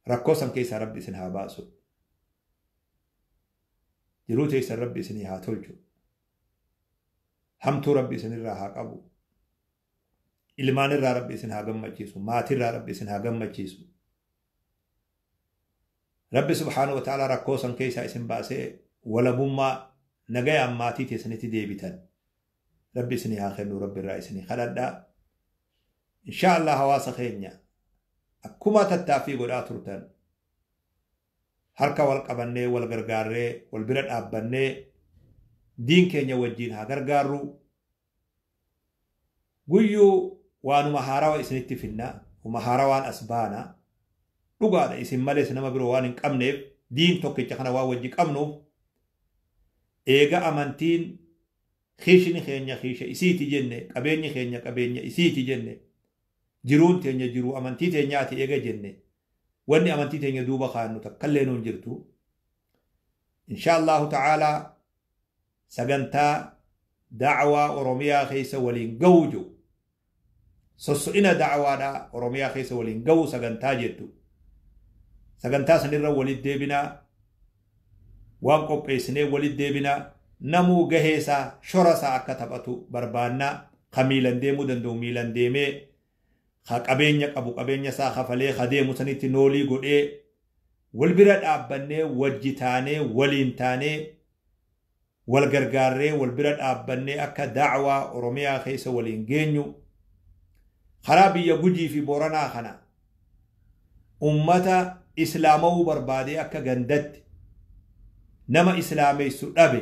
[SPEAKER 1] Rakkoo san keessaa Rabbi isin haa baasu. Jiruu teessan Rabbi isinii haa tolchu. Hamtuu Rabbi isinirraa haa qabu. Ilmaan irraa Rabbi isin haa gammachiisu. Maatirraa Rabbi isin haa gammachiisu. Rabbi subhaanahu wa ta'ala rakkoo san keessaa isin baasee walabummaa nagayaan maatii teessanitti deebitan. Rabbi isinii haa kennu, Rabbi irraa isinii kadhadhaa. Insha Allah hawaasa keenya akkuma tattaaffii godhaa turtan harka wal qabannee wal gargaarree wal bira dhaabbannee diin keenya wajjiin haa gargaarru. Guyyuu waanuma haarawa isinitti finna, uma haarawaan as baana. Dhugaadha isin malees nama biroo waan hin qabneef diin tokkicha kana waan wajji qabnuuf eega amantiin kiishni keenya kiisha isiiti jenne, qabeenyi keenya qabeenya isiiti jenne, jiruun teenya jiruu amantii teenyaati eega jenne, wanni amantii teenya duuba kaannu takkallee nuun jirtu. Insha Allahu ta'ala sagantaa da'waa Oromiyaa keessa waliin gahuu jiru. Sosso'ina da'awaadhaa Oromiyaa keessa waliin ga'uu sagantaa jettu. Sagantaa sanirra walitti deebinaa, waan qopheessinee walitti deebinaa, namuu gaheesaa shorasaa akka taphatu barbaannaa. Ka miilan deemuu danda'u miilan deemee, ka qabeenya qabu qabeenya isaa kafalee ka deemu sanitti noolii godhee, wal bira dhaabbannee wajji taanee waliin taanee wal gargaarree wal bira dhaabbannee akka da'waa Oromiyaa keessa waliin geenyu. Karaa biyya Gujii fi Booranaa kana ummata islaamawuu barbaadee akka gandatti nama islaameessu dhabe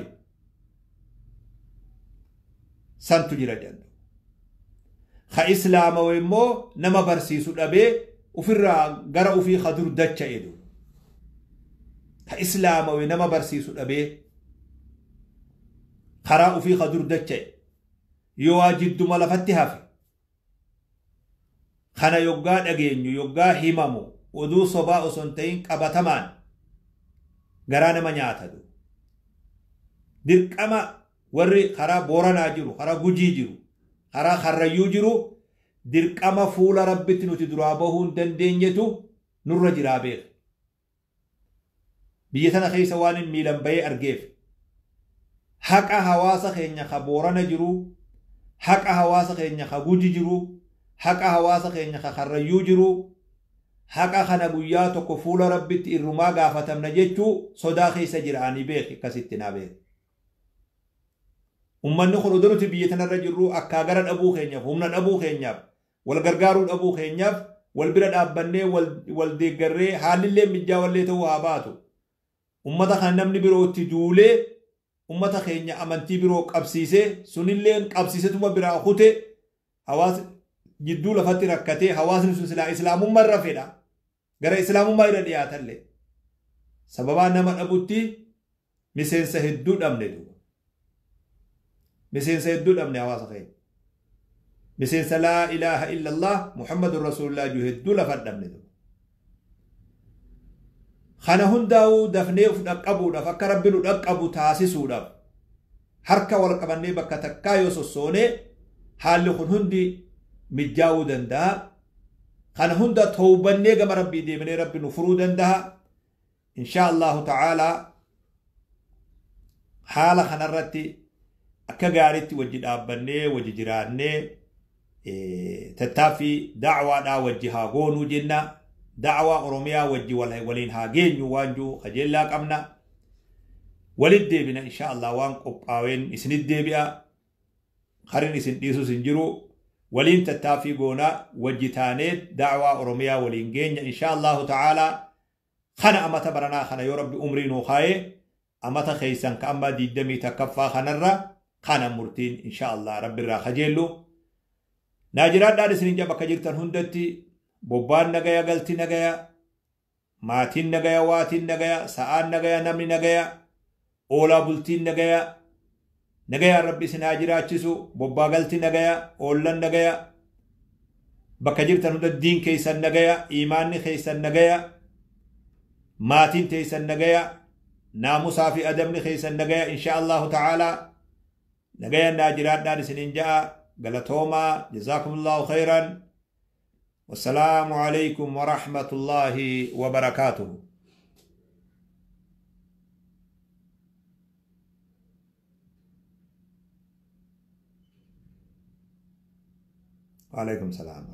[SPEAKER 1] santu jira jedhu. Ka islaamawe immoo nama barsiisu dhabee ufirraa gara ufii ka dur dacha'e du. Ka islaamawe nama barsiisu dhabee karaa ufii ka dur dacha'e yoo waa jidduma lafatti hafe. Kana yoggaa dhageenyu, yoggaa himamu, oduu sobaa osoo hin ta'in qabatamaan garaa nama nyaata du. Dirqama warri karaa Booranaa jiru, karaa Gujii jiru, karaa Karrayyuu jiru, dirqama fuula Rabbitti nuti duraa bahuu hin dandeenyetu nurra jiraa beeka. Biyya tana keessa waan hin miilan bahee argeef haqa hawaasa keenya ka Boorana jiru, haqa hawaasa keenya ka Guji jiru, haqa hawaasa keenya ka Karrayyuu jiru, haqa kana guyyaa tokko fuula Rabbitti irrumaa gaafatamna jechuu sodaa keessa jira ani beeki, akkasitti naa beeki. Ummanni kun odoo nuti biyya tanarra jirru akkaa gara dhabuu keenyaaf, humna dhabuu keenyaaf, wal gargaaruu dhabuu keenyaaf, wal bira dhaabbannee wal deeggarree haalillee mijjaawallee ta'uu haa baatu. Ummata kana namni biroo itti duulee ummata keenya amantii biroo qabsiisee, sunilleen qabsiisetuma biraa kute, hawaasni jidduu lafatti rakkatee, hawaasni sun silaa islaamummaa irra fedha. Gara islaamummaa irra dhiyaatallee. Sababaa nama dhabutti miseensa hedduu dhabne duuba. Miseensa hedduu dhabne hawaasa keenya. Miseensa laa ilaaha illallah Muhammadun Rasuulullah jiru hedduu lafa dhabne duuba. Kana hundaa'uu dafnee uf dhaqqabuudhaaf, akka Rabbi nu dhaqqabu taasisuudhaaf harka wal qabannee bakka takkaa yoo sossoone haalli kun hundi mijjaa'uu danda'a. Kana hunda tawbannee gama Rabbii deebinee Rabbi nu furuu danda'a. Insha Allahu ta'ala haala kanarratti akka gaariitti wajji dhaabbannee wajji jiraannee tattaaffii da'waadhaa wajji haa goonuu jenna. Da'waa Oromiyaa wajji waliin haa geenyu waan jiru kajeellaa qabna. Walit deebina insha Allah waan qophaa'een isinit deebi'a. Karin isin dhiisus hin jiru. Waliin tattaaffii goonaa wajji taanee da'waa Oromiyaa waliin geenya insha Allahu ta'ala. Kana amata baranaa kana yoo Rabbi umrii nuu kaa'e amata keessan ka amma 21ffaa kanarra kana murtiin insha Allah Rabbi irraa kajeellu. Naa jiraadhaan isinin jaba bakka jirtan hundatti bobbaan nagaya, galti nagaya, maatiin nagaya, waatiin nagaya, sa'aan nagaya, namni nagaya, oolaa bultiin nagaya, nagayaan Rabbi isin haa jiraachisu, bobbaa galti nagaya, oollan nagaya, bakka jirtan hunda diin keessan nagaya, iimaanni keessan nagaya, maatiin teessan nagaya, naamusaa fi adabni keessan nagaya insha Allahu ta'ala. Nagayaan naa jiraadhaan isinin ja'a. Galatoomaa, jazaakumullahu khayran. Wassalaamu alaykum wa rahmatullahi wa barakaatuhu. Wa alaykum salaam.